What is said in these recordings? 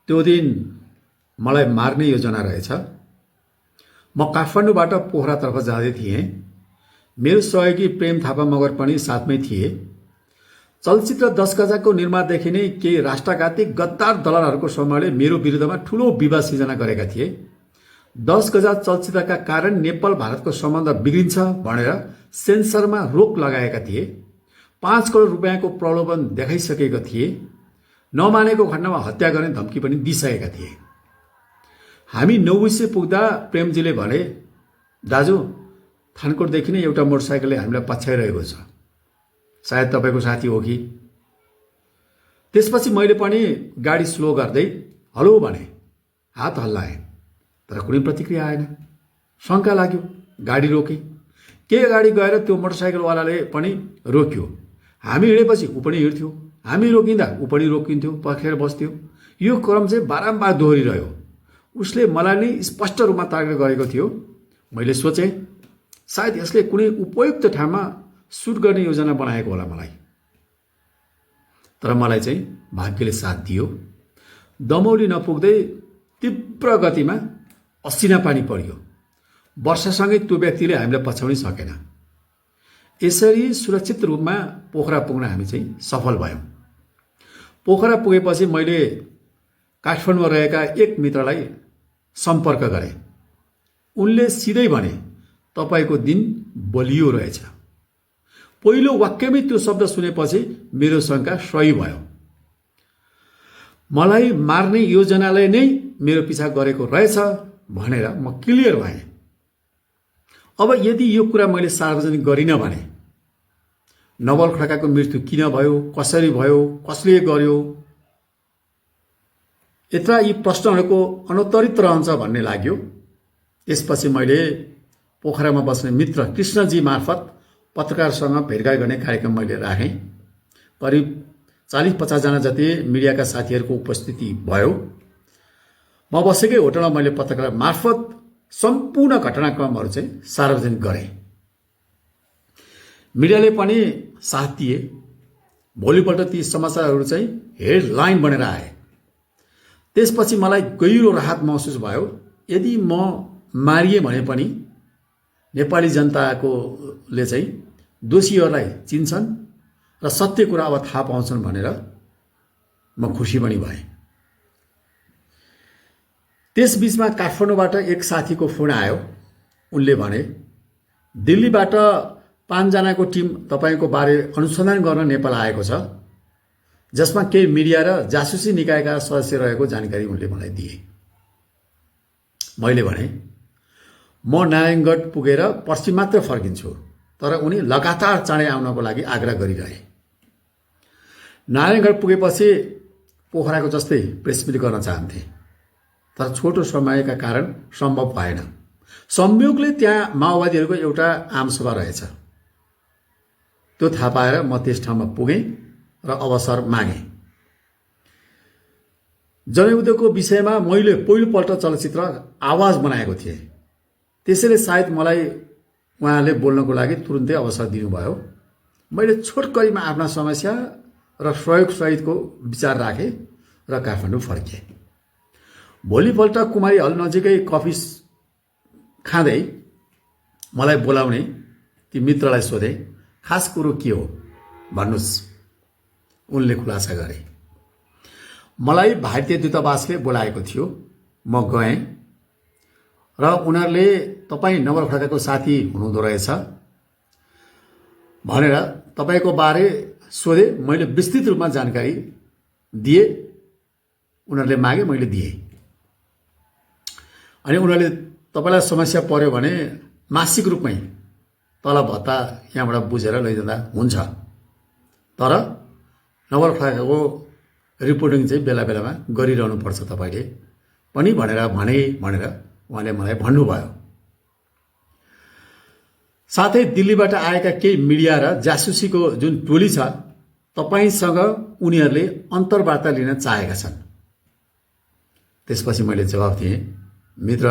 त्यो दिन मलाई मार्ने योजना रहेछ। म काठमाडौँबाट पोखरातर्फ जाँदै थिएँ। मेरो सहयोगी प्रेम थापा मगर पनि साथमै थिए। चलचित्र 10 गजाको निर्माणदेखि नै केही राष्ट्रघाती गद्दार दलालहरूको समूहले मेरो विरुद्धमा ठूलो विवाद सिर्जना गरेका थिए। 10 गजा चलचित्रका कारण नेपाल भारतको सम्बन्ध बिग्रिन्छ भनेर सेन्सरमा रोक लगाएका थिए। 5 करोड रुपियाँको प्रलोभन देखाइसकेका थिए। नमानेको खण्डमा हत्या गर्ने धम्की पनि दिइसकेका थिए। हामी नौबिसे पुग्दा प्रेमजीले भने, दाजु थानकोटदेखि नै एउटा मोटरसाइकलले हामीलाई पछ्याइरहेको छ, सायद तपाईँको साथी हो कि। त्यसपछि मैले पनि गाडी स्लो गर्दै हलो भने, हात हल्लाएँ, तर कुनै प्रतिक्रिया आएन। शङ्का लाग्यो, गाडी रोके। के गाडी गएर त्यो मोटरसाइकलवालाले पनि रोक्यो। हामी हिँडेपछि ऊ पनि हिँड्थ्यो, हामी रोकिँदा ऊ पनि रोकिन्थ्यो, पर्खेर बस्थ्यो। यो क्रम चाहिँ बारम्बार दोहोरिरह्यो। उसले मलाई नै स्पष्ट रूपमा टार्गेट गरेको थियो। मैले सोचेँ सायद यसले कुनै उपयुक्त ठाउँमा सुट गर्ने योजना बनाएको होला मलाई। तर मलाई चाहिँ भाग्यले साथ दियो। दमौली नपुग्दै तीव्र गतिमा असिना पानी पर्यो। वर्षासँगै त्यो व्यक्तिले हामीलाई पछ्याउनै सकेन। यसरी सुरक्षित रूपमा पोखरा पुग्न हामी चाहिँ सफल भयौँ। पोखरा पुगेपछि मैले काठमाडौँमा रहेका एक मित्रलाई सम्पर्क गरेँ। उनले सिधै भने, तपाईँको दिन बलियो रहेछ। पहिलो वाक्यमै त्यो शब्द सुनेपछि मेरो शङ्का सही भयो। मलाई मार्ने योजनाले नै मेरो पिछा गरेको रहेछ भनेर म क्लियर भएँ। अब यदि यो कुरा मैले सार्वजनिक गरिनँ भने नवल खड्काको मृत्यु किन भयो, कसरी भयो, कसले गर्यो, यत्र यी प्रश्नहरूको अनुत्तरित रहन्छ भन्ने लाग्यो। त्यसपछि मैले पोखरामा बस्ने मित्र कृष्णजी मार्फत पत्रकारसँग भेटघाट गर्ने कार्यक्रम मैले राखेँ। करिब 40-50 जना जति मिडियाका साथीहरूको उपस्थिति भयो। म बसेकै होटलमा मैले पत्रकार मार्फत सम्पूर्ण घटनाक्रमहरू चाहिँ सार्वजनिक गरेँ। मिडियाले पनि साथ दिए। भोलिपल्ट ती समाचारहरू चाहिँ हेडलाइन बनेर आए। त्यसपछि मलाई गहिरो राहत महसुस भयो। यदि म मारिए भने पनि नेपाली जनताकोले चाहिँ दोषीहरूलाई चिन्छन् र सत्य कुरा अब थाहा पाउँछन् भनेर म खुसी पनि भएँ। त्यसबीचमा काठमाडौँबाट एक साथीको फोन आयो। उनले भने, दिल्लीबाट 5 जनाको टिम तपाईँको बारे अनुसन्धान गर्न नेपाल आएको छ, जसमा केही मिडिया र जासुसी निकायका सदस्य रहेको जानकारी उनले मलाई दिए। मैले भने, म नारायणगढ पुगेर पर्सि मात्र फर्किन्छु, तर उनी लगातार चाँडै आउनको लागि आग्रह गरिरहे। नारायणगढ पुगेपछि पोखराको जस्तै प्रेस मिट गर्न चाहन्थे, तर छोटो समयका कारण सम्भव भएन। संयोगले त्यहाँ माओवादीहरूको एउटा आमसभा रहेछ। त्यो थाहा पाएर म त्यस ठाउँमा पुगेँ र अवसर मागेँ। जनयुद्धको विषयमा मैले पहिलोपल्ट चलचित्र आवाज बनाएको थिएँ। त्यसैले सायद मलाई उहाँले बोल्नको लागि तुरुन्तै अवसर दिनुभयो। मैले छोटकरीमा आफ्ना समस्या र सहयोग सहितको विचार राखेँ र काठमाडौँ फर्केँ। भोलिपल्ट कुमारी हल नजिकै कफी खाँदै मलाई बोलाउने ती मित्रलाई सोधेँ, खास कुरो के हो भन्नुहोस्। उनले खुलासा गरे। मलाई भारतीय दूतावासले बोलाएको थियो। म गएँ र उनीहरूले तपाईँ नवल खड्काको साथी हुनुहुँदो रहेछ भनेर तपाईँको बारे सोधे। मैले विस्तृत रूपमा जानकारी दिए। उनीहरूले मागे, मैले दिएँ। अनि उनीहरूले तपाईँलाई समस्या पर्यो भने मासिक रूपमै तलब भत्ता यहाँबाट बुझेर लैजाँदा हुन्छ, तर नवल खड्काको रिपोर्टिङ चाहिँ बेला बेलामा गरिरहनुपर्छ तपाईँले पनि भनेर उहाँले मलाई भन्नुभयो। साथै दिल्लीबाट आएका केही मिडिया र जासुसीको जुन टोली छ, तपाईँसँग उनीहरूले अन्तर्वार्ता लिन चाहेका छन्। त्यसपछि मैले जवाफ दिएँ, मित्र,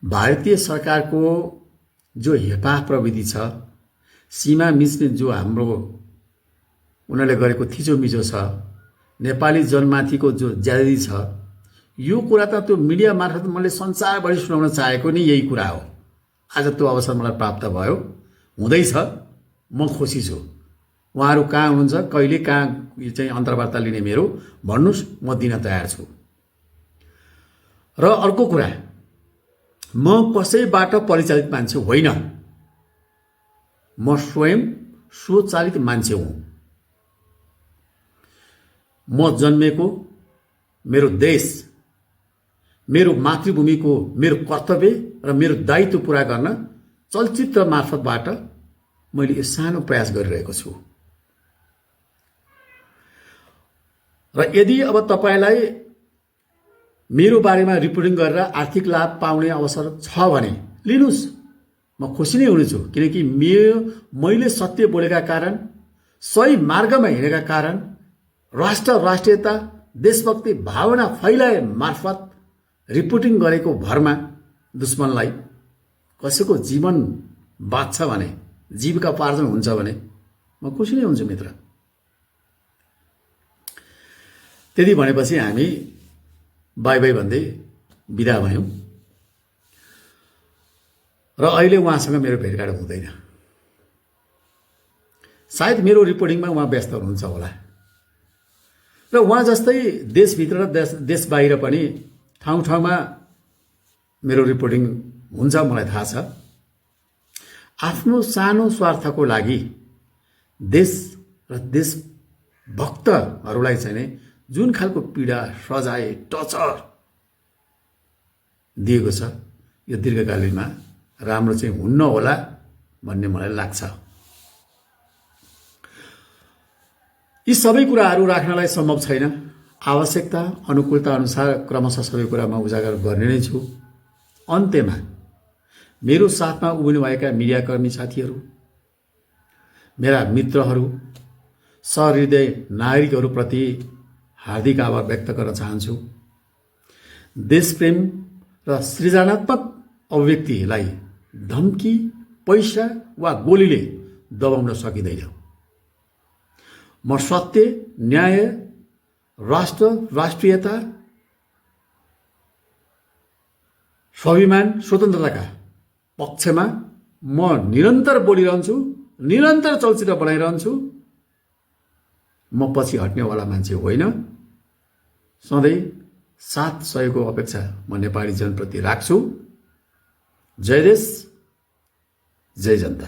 भारतीय सरकारको जो हेपाह प्रविधि छ, सीमा मिच्ने जो हाम्रो उनीहरूले गरेको थिचोमिचो छ, नेपाली जनमाथिको जो ज्यादै छ यो कुरा त त्यो मिडिया मार्फत मैले संसारभरि सुनाउन चाहेको नि यही कुरा हो। आज त्यो अवसर मलाई प्राप्त भयो, हुँदैछ, म खुसी छु। उहाँहरू कहाँ हुनुहुन्छ, कहिले कहाँ चाहिँ अन्तर्वार्ता लिने मेरो भन्नुहोस्, म दिन तयार छु। र अर्को कुरा, म कसैबाट परिचालित मान्छे होइन, म स्वयं स्वचालित मान्छे हुँ। म जन्मेको मेरो देश, मेरो मातृभूमिको मेरो कर्तव्य र मेरो दायित्व पूरा गर्न चलचित्र मार्फतबाट मैले यो सानो प्रयास गरिरहेको छु। र यदि अब तपाईलाई मेरो बारेमा रिपोर्टिङ गरेर आर्थिक लाभ पाउने अवसर छ भने लिनुस्, म खुसी नै हुनेछु। किनकि मैले सत्य बोलेका कारण, सही मार्गमा हिँडेका कारण, राष्ट्र राष्ट्रियता देशभक्ति भावना फैलाए मार्फत रिपोर्टिङ गरेको भरमा दुश्मनलाई कसैको जीवन बाँच्छ भने, जीविकोपार्जन हुन्छ भने म खुसी नै हुन्छु मित्र। त्यति भनेपछि हामी बाई बाई भन्दै बिदा भयौँ र अहिले उहाँसँग मेरो भेटघाट हुँदैन। सायद मेरो रिपोर्टिङमा उहाँ व्यस्त हुनुहुन्छ होला र उहाँ जस्तै देशभित्र र देश बाहिर पनि ठाउँ ठाउँमा मेरो रिपोर्टिङ हुन्छ, मलाई थाहा छ। आफ्नो सानो स्वार्थको लागि देश र देशभक्तहरूलाई चाहिँ नै जुन खालको पीडा, सजाय, टर्चर दिएको छ, यो दीर्घकालीनमा राम्रो चाहिँ हुन्न होला भन्ने मलाई लाग्छ। यी सबै कुराहरू राख्नलाई सम्भव छैन। आवश्यकता अनुकूलता अनुसार क्रमशः सबै कुरा म उजागर गर्ने नै छु। अन्त्यमा मेरो साथमा उभिनुभएका मिडियाकर्मी साथीहरू, मेरा मित्रहरू, सहृदय नागरिकहरूप्रति हार्दिक आभार व्यक्त गर्न चाहन्छु। देशप्रेम र सृजनात्मक अभिव्यक्तिलाई धम्की, पैसा वा गोलीले दबाउन सकिँदैन। म सत्य, न्याय, राष्ट्र राष्ट्रियता, स्वाभिमान, स्वतन्त्रताका पक्षमा म निरन्तर बोलिरहन्छु, निरन्तर चलचित्र बनाइरहन्छु। म पछि हट्नेवाला मान्छे होइन। सधैँ साथ सहयोगको अपेक्षा म नेपाली जनप्रति राख्छु। जय देश, जय जनता।